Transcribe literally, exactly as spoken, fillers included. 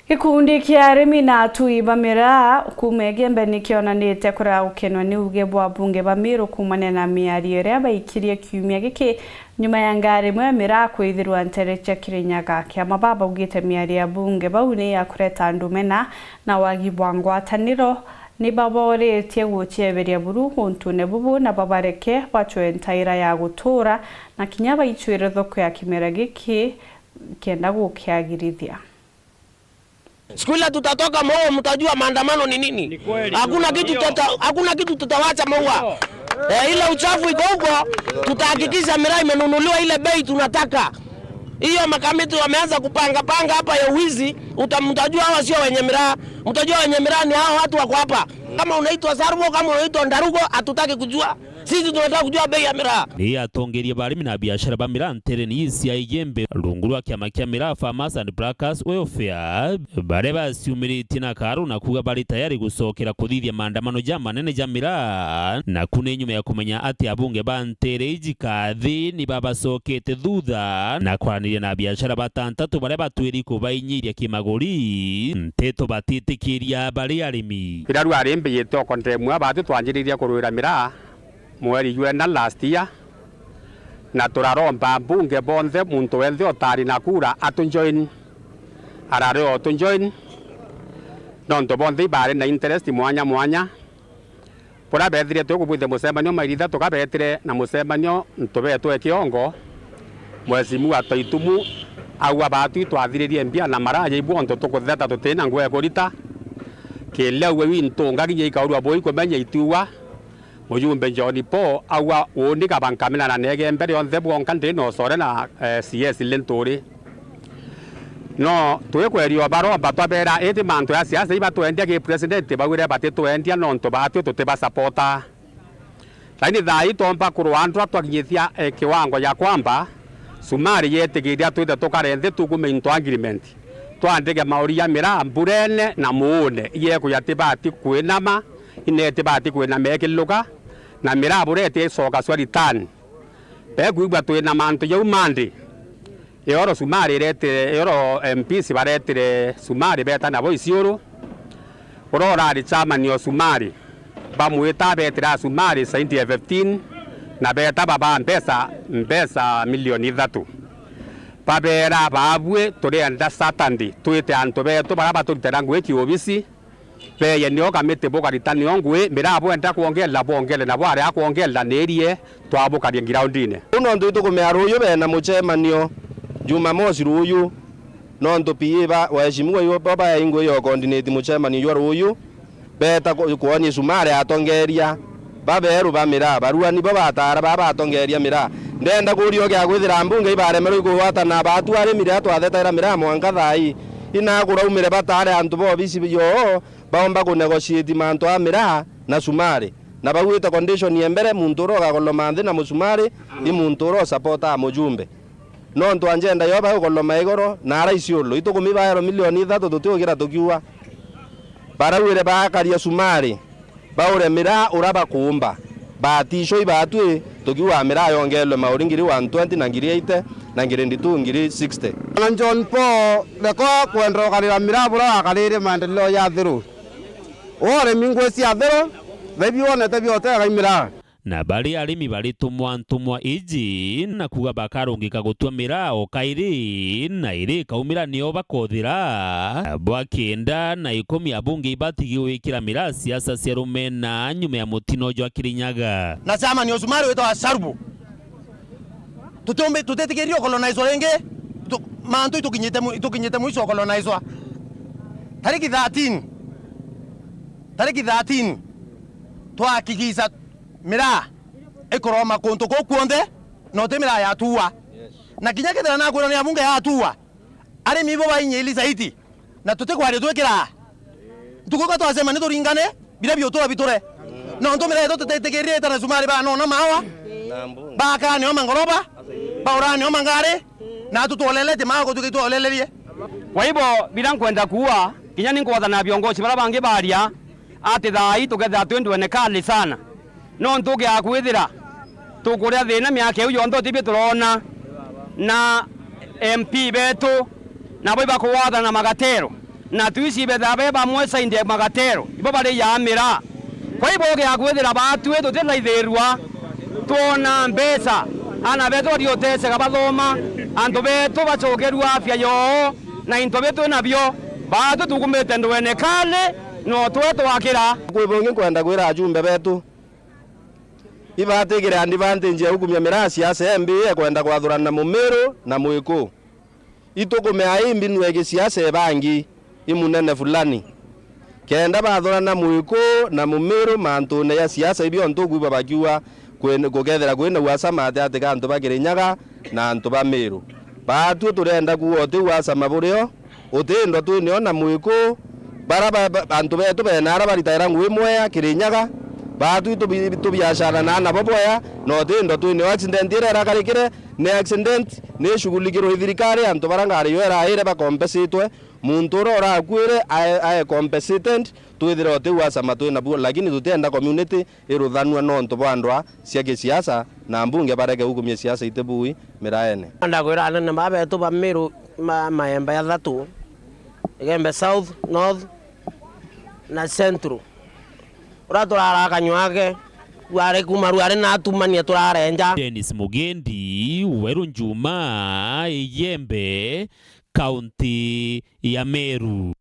Gikundi kia arimi na atui ba miraa kuuma Igembe ni kionanite kurega gukenwa ni uuge bwa abunge ba Meru kuumania na miario iria baikirie kiumia giki nyuma ya ngari imwe ya miraa kwithirwa nteere cia Kirinyaga. Kiama baa baugite miario ya abunge bau ni ya kureta ndumena na wagi bwa ngwataniro. Ni babooritie gucieberia buru untune bubu na babareke bacwe ntaira ya gutuura na kinya baicwire thoko ya kimera giki kenda gukiagirithia. Siku ile tutatoka Maua, mtajua maandamano ni nini. Ni kweli. Hakuna kitu tuta-, hakuna kitu tutawacha Maua. Eh, ile uchafu iko huko, tutahakikisha miraa imenunuliwa ile bei tunataka. Hiyo makamiti wameanza kupanga panga hapa ya uwizi, uta-, mtajua hawa sio wenye miraa. Mtajua wenye miraa ni hao watu wako hapa. Kama unaitwa Sarbo, kama unaitwa Ndarugo, hatutaki kujua. Sisi tunataka kujua bei ya miraa. Ni atongeria ba arimi na biashara ba miraa nteerene ii cia Igembe rungu rwa kiama kia Miraa Farmers and Packers Welfare, baria baciumiritie na karu na kuuga bari tayari gucokera kuthithia maandamano jamanene ja miraa, naku ni nyuma ya kumenya ati abunge ba nteere iji kathi ni babacokete thutha na kwaraniria na biashara batantatu baria batwiri kubainyiria kimaguri nteto batitikiria bari arimi. Iraru ari mbiyite oko ndemwa batu twanjiririe kurwira miraa mweri jwenda last year, na turaromba mbunge bonthe, muntu wenthe utari na kura atujoin, arari o tujoin, nontu bonthe ibari na interest mwanya mwanya. Buria beethire tukubwithia mucemanio mairi ithatu, kabetire na mucemanio ntu beetwe kiongo, Mheshimiwa Taitumu, aua baatu itwathiririe mbia na maraya ibwonto tukutheta tutina ngwe kurita. Kilia uwe wintunga kinya ikaurua bui kumenya itiua. Mujumbe John Paul aua, uuni kaba nkamina na neege mbere yonthe bwonka ndi na ucore na, eh, C S Linturi. No twikweria baromba twabeera, indi mantu ya siasa ibatwendia ki president, baugire batitwendia nontu baatio tutibasapota. Lakini thaa ii twomba kurwa ndwa twakinyithia, eh, kiwango ya kwamba sumari yetikiria twithe tukare nthi tugume into agreement. Twandike mauri ya miraa mburene na muune, iyeku yatibati kwinama, inetibati kwinama ikiluka, na miraa bureti icoka cua return. Bekwigua twina mantu jau mandi. Ioro sumari iretire, ioro M Ps baretire sumari beta nabo Isiolo. Uria urari chairman o sumari, bamwita betira sumari saindi ya fifteen, na beta baba mbeca, mbeca milioni ithatu. Babera, baabui, turienda Saturday twite antu betu baria baturitira ngui kiobisi, beeye nio kamiti bukarita nio ngui, miraa bwenda kwongerera bwongere, na bwaria kwongerera niirie twabukarie ngiraundine. Riu nontu itukumea ruuju beena mucemanio Jumamosi ruuju, nontu P A ba, waheshimiwa ibo babae ingui yo coordinate mucemanio jwa ruuju, beeta ku-, kwonia sumari atongeria babeeru ba miraa, barua nibo bataara baa batongeria miraa. Ndenda kuuria ugia kwithira mbunge ibaremerwe ikugwatana baatu arimi riria twathetaira miraa mwanka thaa ii, ina kuraumire bataare antu ba obisi yoo baomba kunegotiate mantu a miraa na sumari, na bauite condition ya mbere, muntu uria ugakoloma nthi na musumari i muntu uria usapotaa mujumbe. Nontu agenda yo bagukoloma igoro na ara Isiolo, itukumi baerwa milioni ithatu tutiugira tukiua. Barauire baakaria sumari, baure miraa uria bakuumba. Batisho ibaatwi, tukiuga miraa yongeerwe mauri ngiri one twenty na ngiri eighty na ngiri nditu ngiri sixty. Na John Paul, reka kwenda ukarira miraa buria wakarire maendeleo ya Athiru. Woremi ngui cia Athiru, thaibi wonete biotega i miraa. Na bari arimi baritumwa ntumwa iji, na kuuga bakarungika gutua miraa o kairi, na iri ikaumira nio bakothira. Bwa kenda na ikumi abunge ibatigi gwikira miraa siasa cia rumena nyuma ya mutino jwa Kirinyaga. Na chairman o sumari witagwa Sharubu. Tutiumbi-, tutitikirie ukolonizwa ringi. Tu-, mantu itukinyite mu-, itukinyite mwisho ukolonizwa. Tariki thirteen. Tariki thirteen. Twahakikisha miraa ikuroma kuntu kuu kuonthe, na uti miraa yatuua. Na kinya kethira nakwirwa ni abunge yatuua, arimi ibo bainyili zaidi, na tutikwaria twikiraa. Ntuku iria twacemania turingane, biria biutura biture. Nontu miraa yetu tutitikirie itana sumari banona maawa, bakane o mangoroba, baurane o mangari, na atu twoleletie maawa gutuika itwolelerie. Kwa hivyo, biria nkwenda kuuga, kinya ni nkwathana na viongozi baria bangi baria, ati thaa ii tukethira twi ndwene kali sana, nontu ukiaga kwithira tukuria thina miaka iu yonthe utibio turoona, na M P betu nabo ibakuwathana na magatero, na twisi ibethaga be bamwe saindi ya magatero, ibo barijaga miraa. Kwa ibo ugiakwithira baatwi tutithaithirua, twona mbeca, aana betu bariuteseka bathoma, antu betu bacokerua afya yoo, na into bitu twinabio, baatwi tukumite ndwene kali, no twe twakira. Kwi bungi nkwenda kwira ajumbe betu, ibatigire advantage ya gukumia miraa siasa embi ekwenda kwathurana Mumiru na Mwiku. Itukumea ii mbinu ya gisiasa ibangi imunene fulani. Kenda bathurana Mwiku na Mumiru mantune ya siasa, ibio ntukwigua bakiuga kwi-, gukethira kwina uhasama gati ka antu ba Kirinyaga na antu ba Miru. Baatwi turenda kuuga uti uhasama burio, uti ndwa twinio na Mwiku, bara ba, ba, antu betu bena ara baritaira ngui mwea Kirinyaga, baatwi tubi-, tubiashara na nabo bwea, na uti ndwa twinio. Accident iria irakarikire, ni accident, ni ishughulikirwe i thirikari, antu bara ngari yo iraire bakompesitwe, muntu uria urakuire ae, ae compensated, twithire uti uhasama twina buo, lakini tutienda community iruthanua nontu bwa ndwa cia gisiasa, na mbunge bareke gukumia siasa iti bui miraene. Ndakwira anene ba betu ba Miru ma, maembe jathatu, Igembe South, North na Central. Uria turara kanywake, rwari kuma rwari na atumania turarenja. Dennis Mugendi, Weru Njuma, Igembe, kaunti ya Meru.